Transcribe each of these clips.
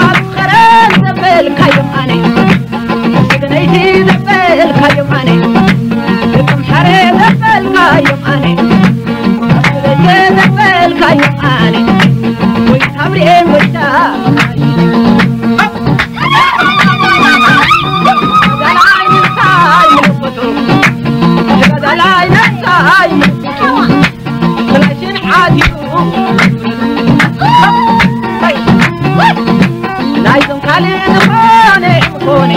ኣብ ኸረን ዘበልካዮም ኣነ፣ ሰገነይቲ ዘበልካዮም ኣነ፣ ደቀምሓረ ዘበልካዮም ኣነ፣ ኣብ ደጀ ዘበልካዮም ኣነ፣ ወይ ሳብርኤል ወይ ሻ-፣ ተጋዳላይ ነብሳይ ምልክቱ፣ ተጋዳላይ ነብሳይ ምልክቱ፣ ክላሽን ዓትዩ፣ ናይዞም ካልእ ዝኾነ ምኾነ፣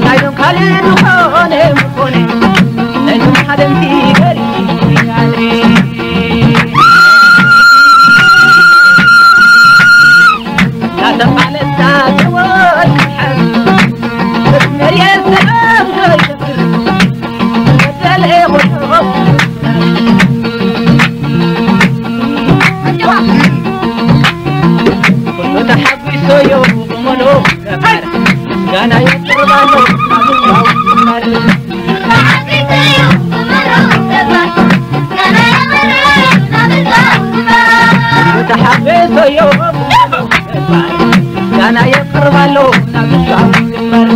ናይዞም ካልእ ዝኾነ ምኾነ፣ ናይዞም ሓደምቲ ገሪጋለ። ናተባለታ ተወልድ ሓ-፣ መርየት ሰላም ዘይገብር፣ በደለ ይኹን ኩሉ ተሓጒሶ ቁመሎ ገባር፣ ምስጋና የቅርባሎ ናብዛው ግንባር። ተሓጒሶ ቁመሎ ገባር፣ ምስጋና የቅርባሎ ናብዛው ግንባር።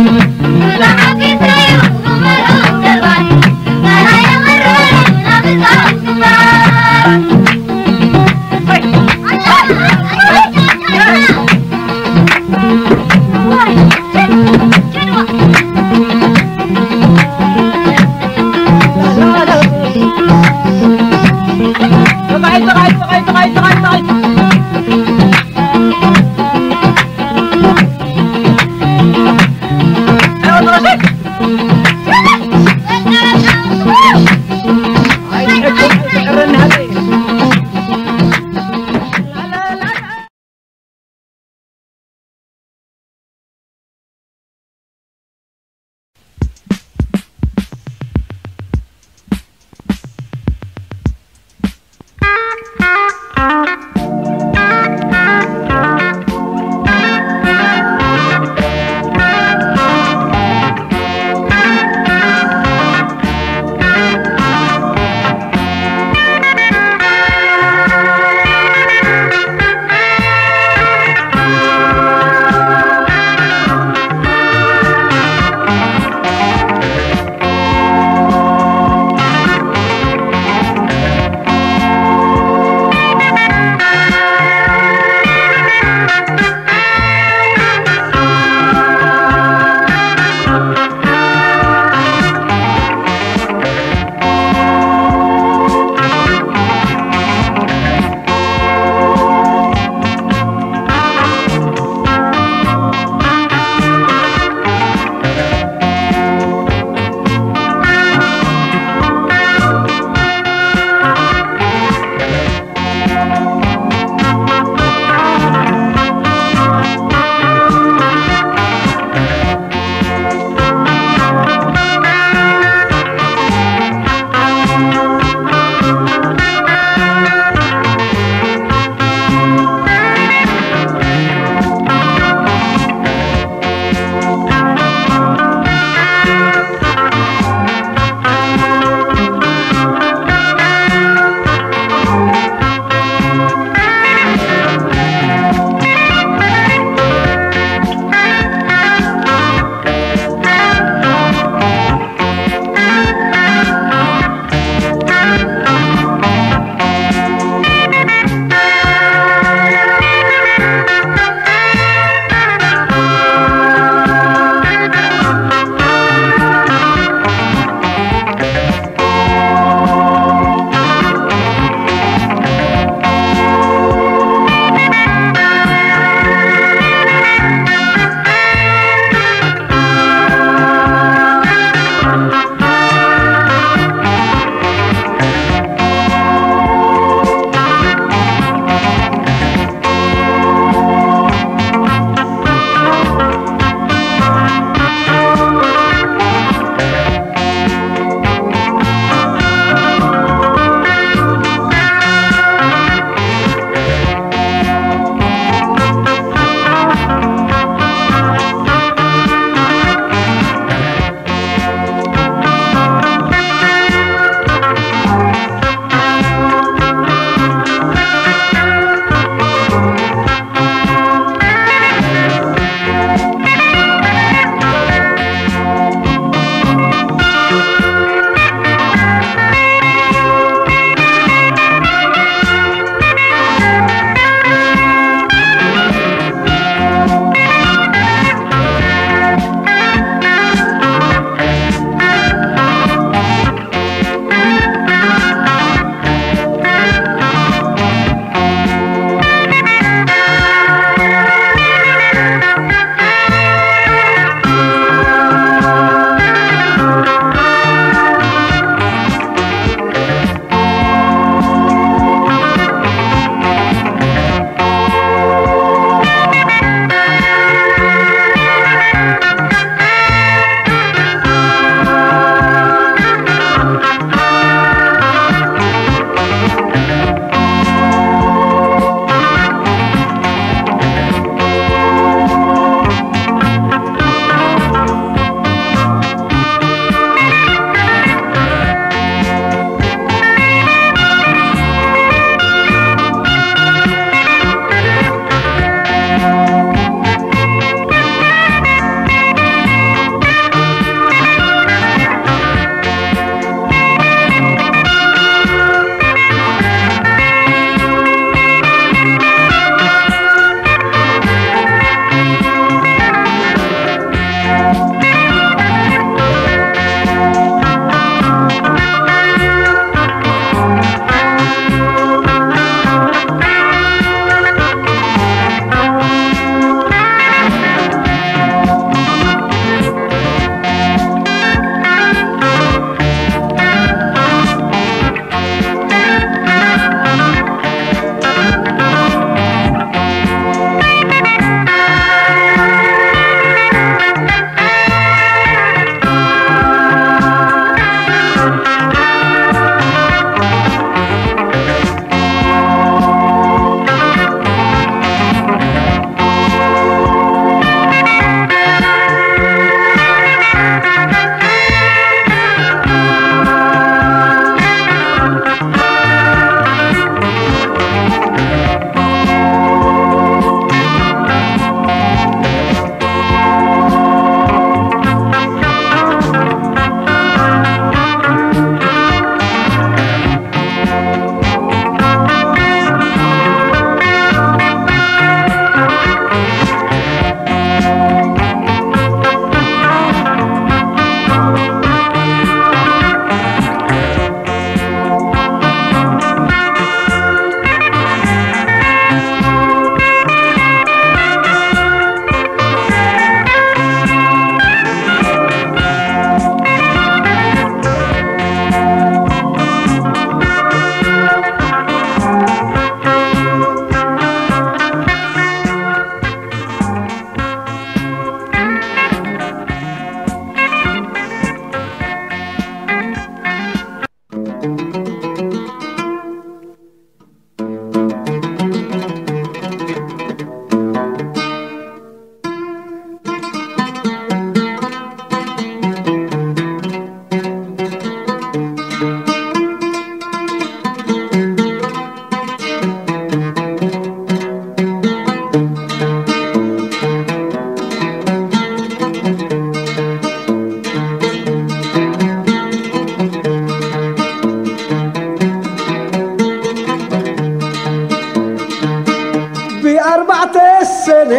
ኣርባዕተ ሰነ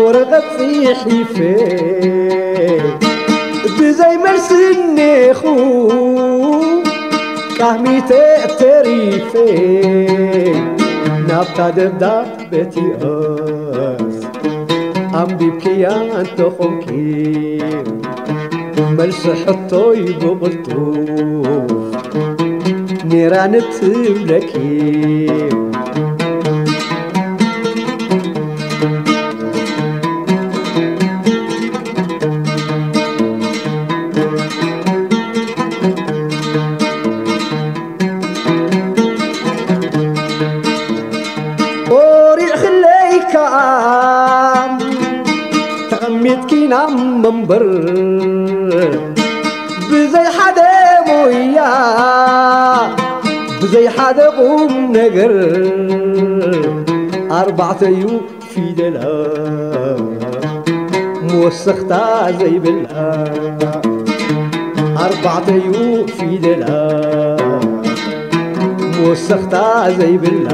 ወረቐት ጽሒፈ ብዘይ መልሲ እኔኹ ቃህሚ ተሪፈ ናብታ ደብዳበ እቲኣስ ኣንቢብክያ እንተኾንኪ መልሲ ሕቶይ ብቕልጡፍ ኔራ ንትብለኪ። ቆሪዕኽለይ ከኣ ተቐሚጥኪ ናብ መንበር ብዘይ ሓደ ሞያ ብዘይ ሓደ ቁም ነገር ኣርባዕተ እዩ ፊደላ መወሰኽታ ዘይብላ ኣርባዕተ እዩ ፊደላ መወሰኽታ ዘይብላ።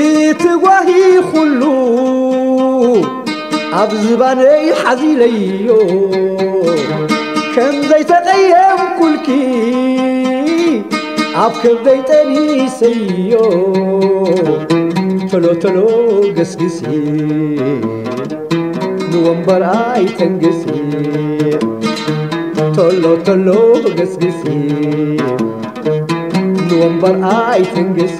እቲ ጓሂ ኩሉ ኣብ ዝባነይ ሓዚለዮ ከም ዘይተቐየምኩልኪ ኣብ ከብደይ ጠኒሰዮ ተሎ ተሎ ገስግሲ ንወንበር ኣይተንግሲ ተሎ ተሎ ገስግሲ ንወንበር ኣይተንግሲ።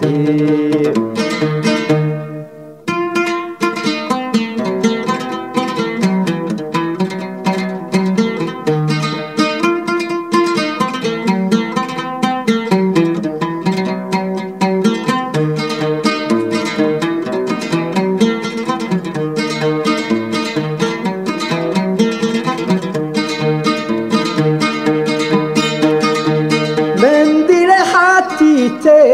መንዲለ ሓቲተይ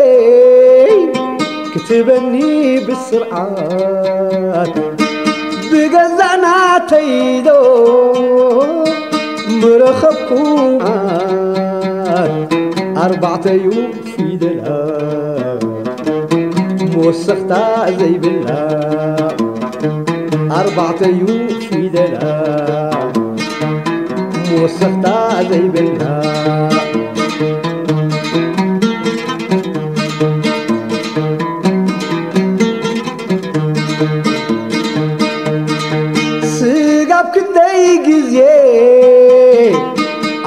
ክትበኒ ብስርዓት ብገዛእ ናተይዶ ምረኸብኩ ኣርባዕተዩ ፊደላ መወሰኽታ ዘይብላ ኣርባዕተዩ ፊደላ መወሰኽታ ዘይብላ። ስጋብ ክንደይ ግዜ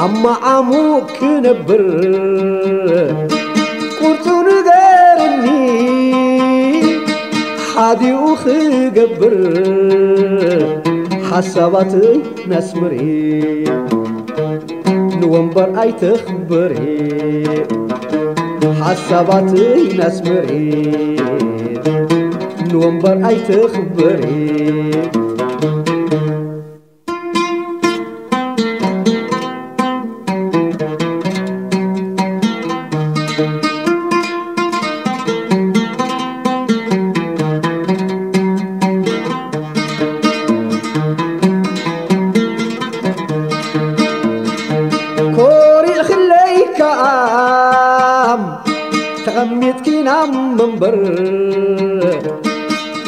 ኣብ መዓሙቕ ክነብር ቁርጹ ንገርኒ ሓዲኡ ክገብር ሓሳባትይ ነስምሪ ንወንበር ኣይተኽብሪ ሓሳባትይ ነስምሪ ንወንበር ኣይተኽብሪ። ኮሪዕኽለይ ከኣ ተቐሚጥኪ ናብ መንበር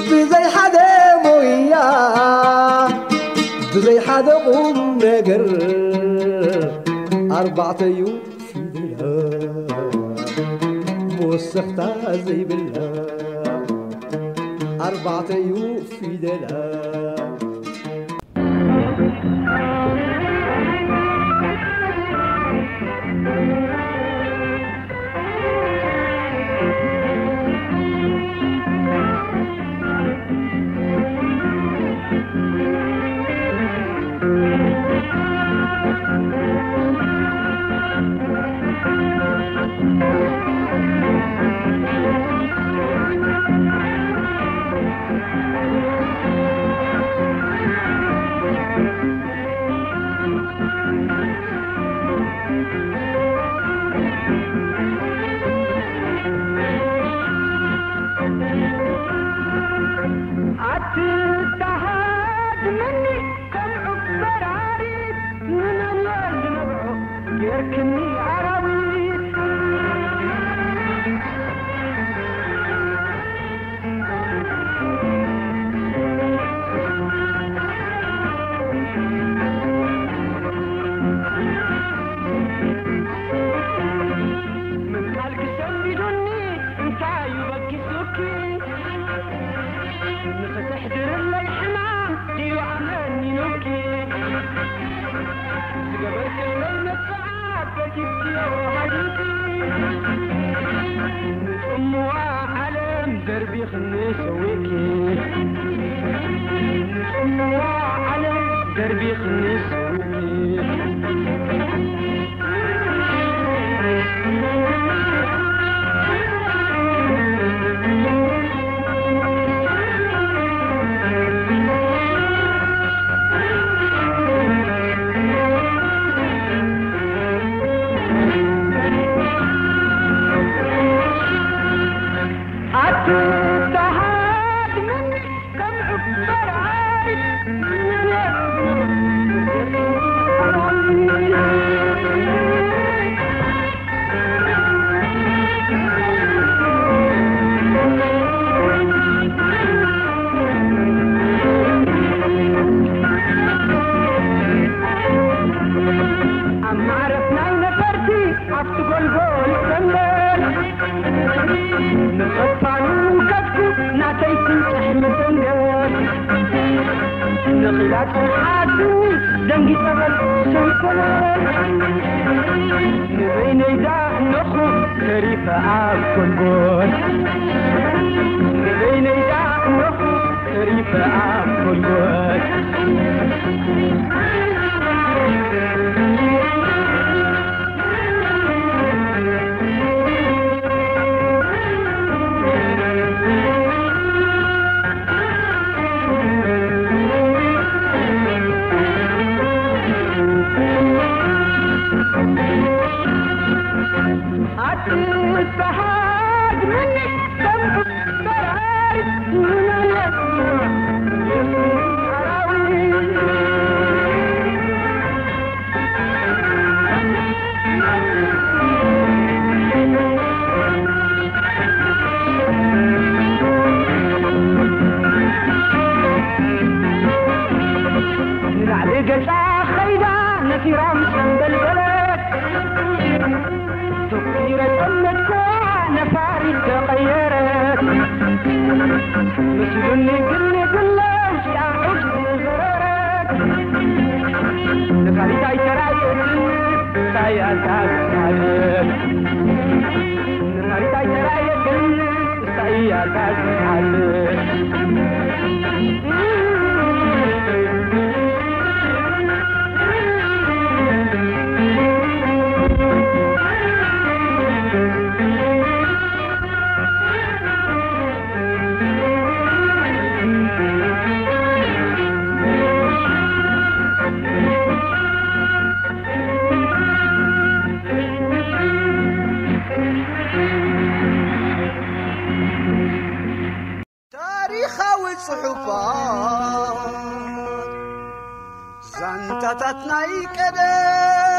ብዘይ ሓደ ሞያ ብዘይ ሓደ ቁም ነገር ኣርባዕተዩ ፊደላ መወሰኽታ ዘይብላ ኣርባዕተዩ ፊደላ። ተሃድመኒ ከም ዑፍ በራሪት፣ ንመን እየ ዝነብዖ ጌርክኒ ኣራዊት። ምንቃልኪ ሰንቢዱኒ፣ እንታይ እዩ በጊሱኪ? ንኽትሕድርለይ ሕማም ድዩ ኣመኒኑኪ? ዝገበርክለይ መጥቃዕቲ በጊስክዮ ሃዲምኪ። ንጽምዋ ዓለም ደርቢኽኒ ሰዊእኪ። ንጽምዋ ዓለም ደርቢኽኒ ሰዊእኪ። ኣትተሃድመኒ ከም ዑፍ በራሪ። ኣብ መዕረፍ ናይ ነፈርቲ ኣብቲ ጎልጎል ሰንበል ንቐፋኑ ከድኩ ናተይ ትንቅሕ መሰንገል። ንኺላ ጽንሓትኒ ደንጊጸ በል ሰንኮለል። ንበይነይ ደኣ እነኹ ተሪፈ ኣብ ጎልጎል። ንበይነይ ደኣ እነኹ ተሪፈ ኣብ ጎልጎል። ኣትተሃድመኒ ከም በራሪ። ንላዕሊ ገጻ ኸይዳ ነቲራ ምስ ኣንበልበለት፣ ትኩይረ ጠመትኳ ነፋሪት ተቐየረት። መስሉኒ ግን የብለሽ ኣዑድ ዝረረት። ነፋሪት ኣይተራየትን ሳይ ኣልታ ዝሓለት። ነፋሪት ኣይተራየትን ሳይ ኣልታ ዝሓለት። ታሪኻዊ ጽሑፋት ዛንታታት ናይ ቀደም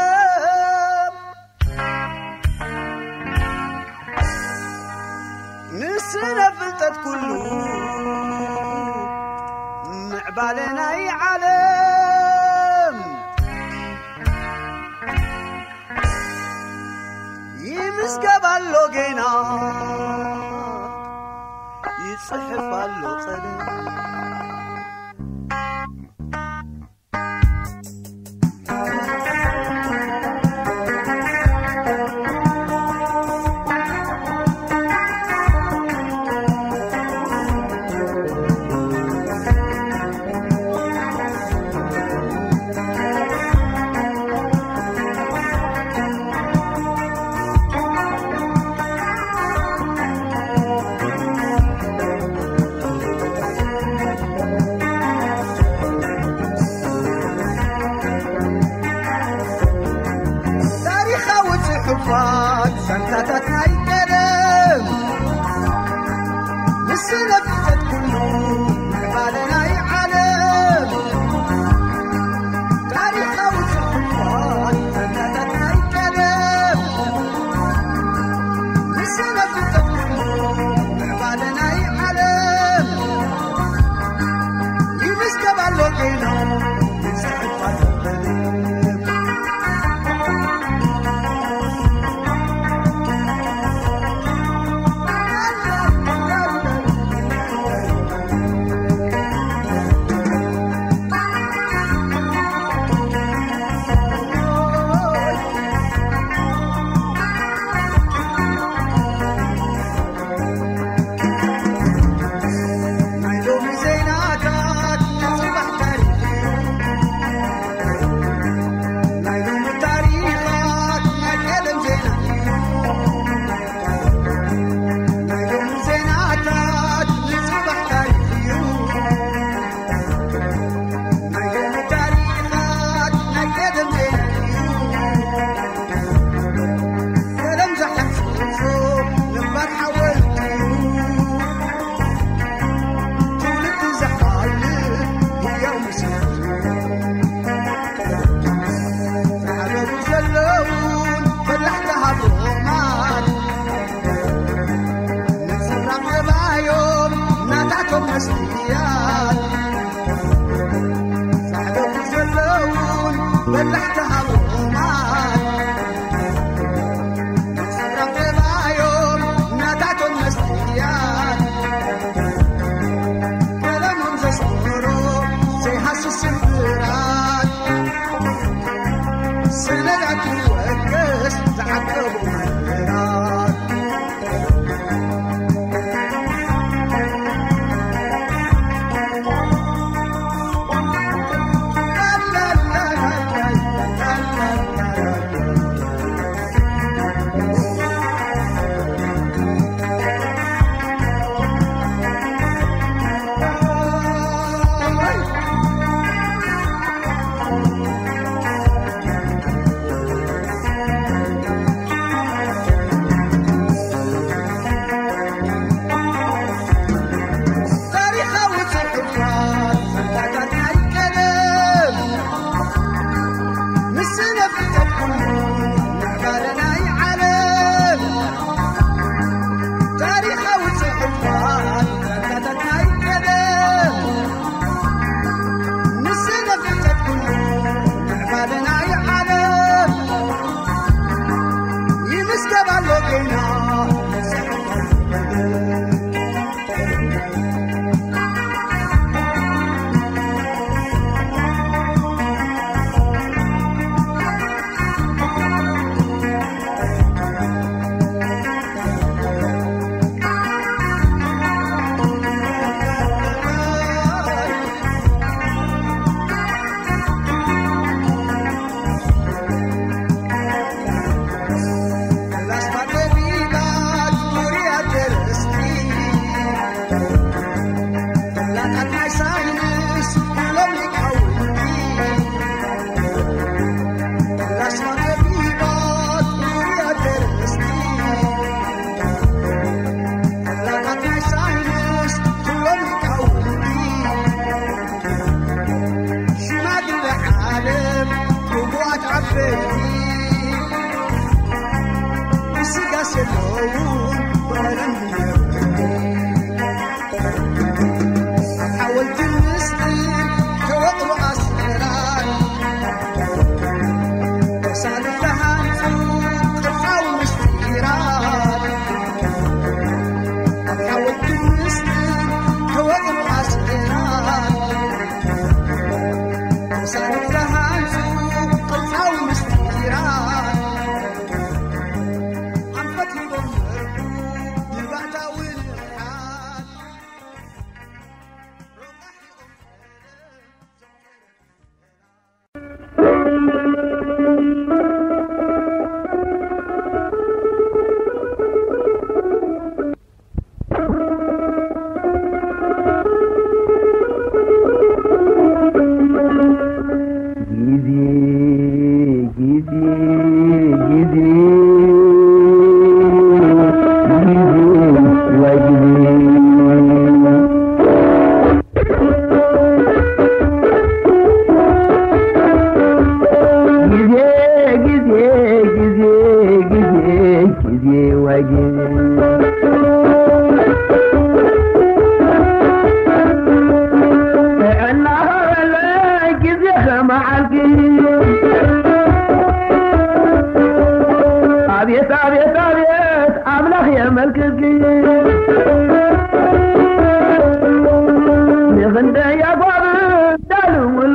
ንስነ ፍልጠት ኩሉ ምዕባለ ናይ ዓለም ይምዝገብ ኣሎ ጌና ይጽሕፍ ኣሎ ቀደም።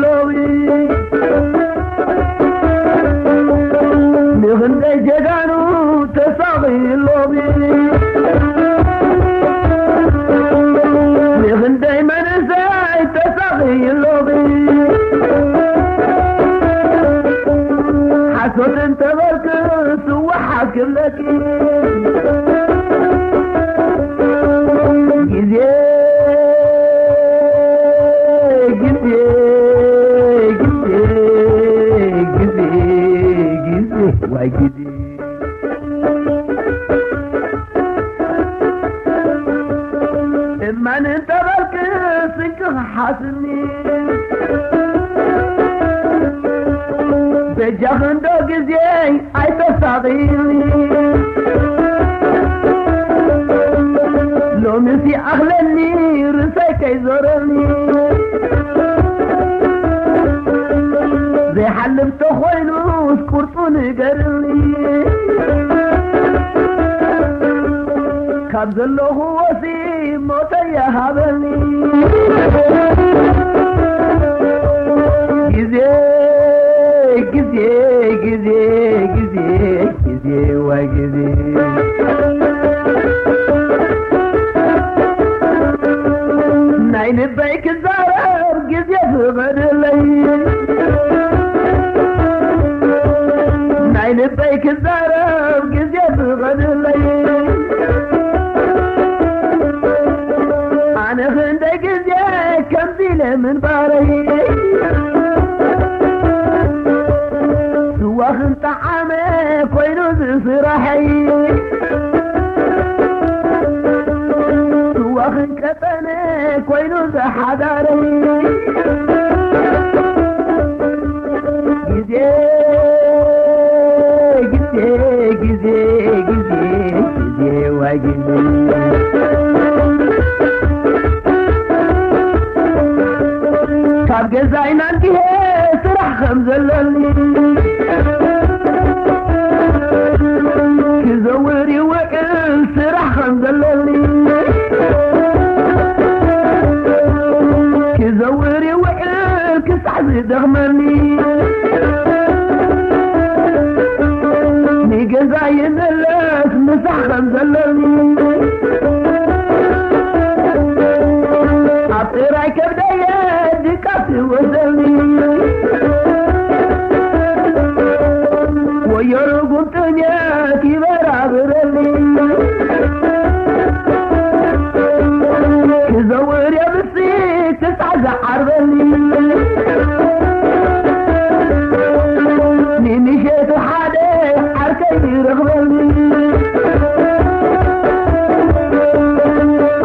ሎሚ ንኽንደይ ጀጋኑ ተሳቒ ሎሚ ንኽንደይ መንእሰይ ተሳቒ ሎሚ ሓሶት እንተበልክ ስዋሓት ክብለኪ ግዜ ግዜ ግዜ ግዜ ግዜ ዋይ ግዜ እማን እንተበልክ ስንቂ ክሓስኒ በጃኺ እንዶ ግዜ ኣይተሳቒኒ ሎምሲ ኣኽለኒ ርእሰይ ከይዞረኒ ዘይሓልፍ ተኾይኑስ ቁርጡ ንገርኒ ካብ ዘለኹዎሲ ሞተይ ይሃበኒ ግዜ ግዜ ግዜ ግዜ ግዜ ዋይ ግዜ ናይ ልበይ ክዛረብ ግዜ ፍቐድለይ ናይ ልበይ ክዛረብ ግዜ ፍቐድለይ ኣነ ክንደይ ግዜ ከምዚ ኢለ ምንባረይ ስዋ ክንጠዓመ ኮይኑ ዝስራሐይ ስዋ ክንቀጠነ ኮይኑ ዝሓዳረይ ግዜ ግዜ ግዜ ግዜ ግዜ ዋይ ግዜ ካብ ገዛይ ናንዲሄ ስራሕ ከም ዘለኒ ክዘውር ይውዕል ስራሕ ከም ዘለኒ ክዘውር ይውዕል ክሳዕ ዝደኽመኒ ንገዛ ይመለስ ምሳሕ ከም ዘለኒ ኣብ ጥራይ ከብደየ ድቃስ ይወስደኒ ወዮ ርጉም ጥሜት ይበራብረኒ ክዘውር የብሲ ክሳዕ ዝዓርበኒ ንምሸቱ ሓደ ዓርከይ ይረኽበኒ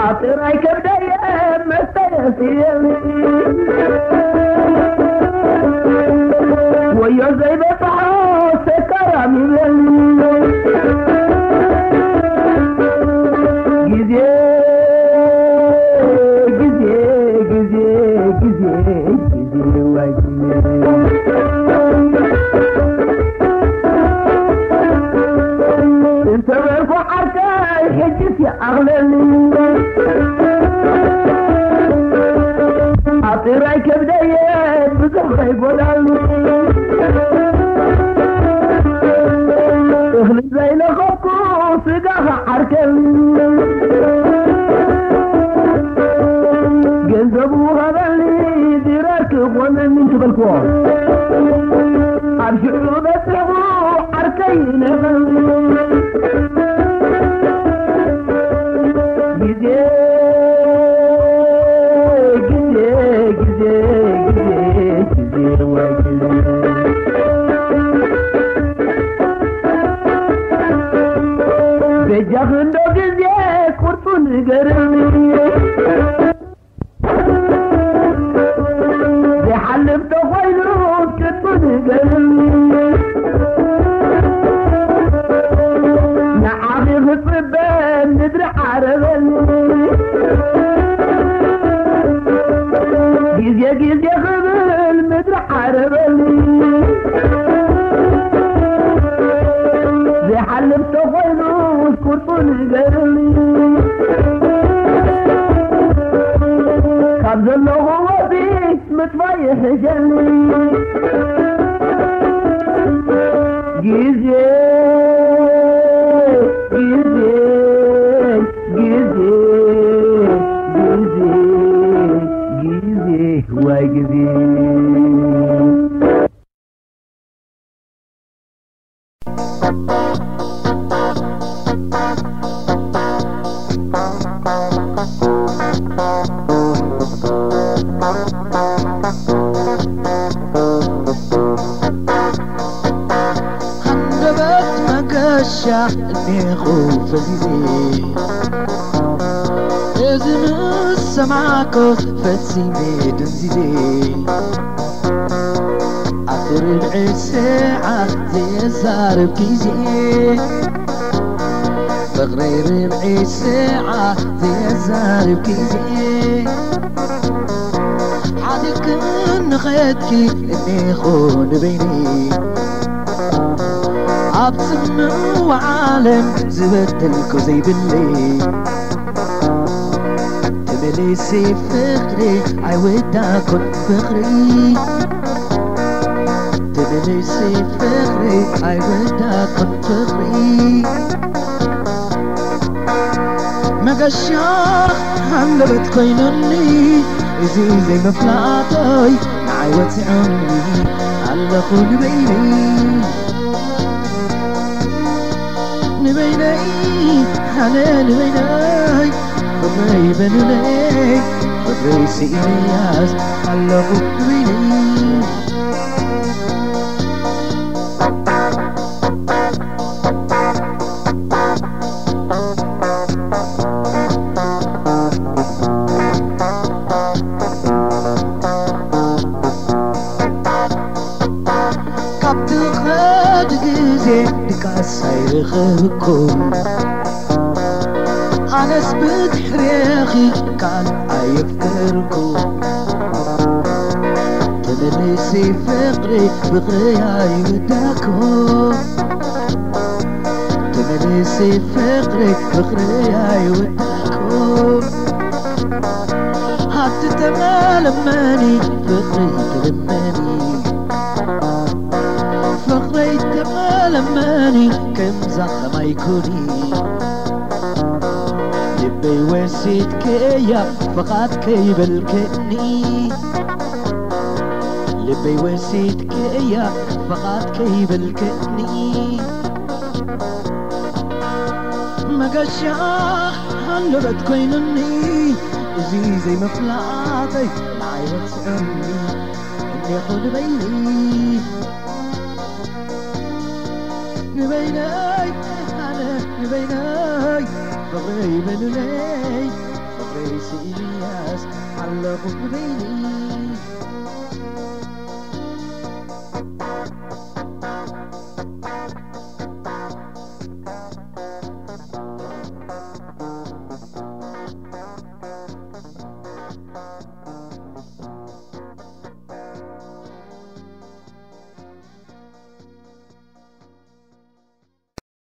ኣብ ጥራይ ከብደየ መስተ የስየኒ ወዮ ዘይበፅሖ ሰካራም ይብለኒ ግዜ ግዜ ግዜ ግዜ ግዜ ዋይ ግዜ እንተበልኩ ዓርከይ ሕጅስ ይኣኽለኒ ኣብ ጥራይ ከብደየ ብዙሕ ከይጎዳሉ እኽሊ ዘይለኸብኩ ስጋ ክዓርከኒ ገንዘቡ ሃበኒ ድራር ክኾነኒ ትበልክዎ ኣብ ሽዑ በፂሑ ዓርከይ ነቐኒ ግዜ ግዜ ግዜ ግዜ ግዜ ወይ ግዜ በጃኺ እንዶ ግዜ ቁርጡ ንገርኒ ዘይሓልፍ ተኾይኑ ቅጡ ንገርኒ ንዓኺ ክፅበ ምድሪ ዓረበኒ ግዜ ግዜ ክብል ምድሪ ዓረበኒ ዘይሓልፍ ተኾይኑ ቁርጡ ንገርኒ ካብ ዘለኹ ወፂ ምጥፋ ኣይሕሸኒ ግዜ፣ ግዜ፣ ግዜ፣ ግዜ፣ ግዜ፣ ዋይ ግዜ። ሃንደበት መገሻ እኔኹ ፈዚዜ፣ እዚ ምስ ሰማዕኮ ፈጺመ ድንዚዜ። ኣብቲ ርብዒ ሰዓት ዘየዛርብ ግዜ፣ ፍቕረይ ርብዒ ሰዓት ዘየዛርብ ግዜ፣ ሓዲግክን ንኸድኪ እኔኹ ንበይነይ፣ ኣብ ጽምዋ ዓለም ዝበደልኩ ዘይብለይ። ተመለሲ ፍቕሪ ኣይወዳእኩን ፍቕሪ፣ ተመለሲ ፍቕሪ ኣይወዳእኩን ፍቕሪ። መገሻ ሃንደበት ኮይኑኒ እዚ ዘይምፍላጠይ፣ ንዓይ ወጺዑኒ ኣለኹ ንበይነይ፣ ንበይነይ፣ ኣነ ንበይነይ። ፍቕረይ በሉለይ፣ ፍቕረይ ስኢነያስ ኣለኹ ንበይነይ። ካብ ትኸድ ግዜ ድቃስ ኣይረኸብኩን፣ ኣነስ ብድሕሬኺ ካልእ ኣየፍቀርኩን። ተመለሲ ፍቕሪ፣ ፍቕሪ ኣይወዳእኩ። ተመለሲ ፍቕሪ፣ ፍቕሪ ኣይወዳእኩ። ሃብቲ ተመለመኒ፣ ፍቕሪ ተለመኒ። ፍቕረይ ተመለመኒ፣ ከምዛ ኸማይ ኩኒ። ልበይ ወሲድክያ፣ ፍቓድ ከይበልክኒ። ልበይ ወሲድክያ፣ ፍቓድ ከይበልክኒ። መገሻ ሃንደበት ኮይኑኒ፣ እዚ ዘይምፍላጠይ ንዓይ ወጽዑኒ። እኔኹ ንበይነይ፣ ንበይነይ፣ ኣነ ንበይነይ፣ ፍቕረይ በሉለይ፣ ፍቕረይ ስኢነያስ ኣለኹ ንበይነይ።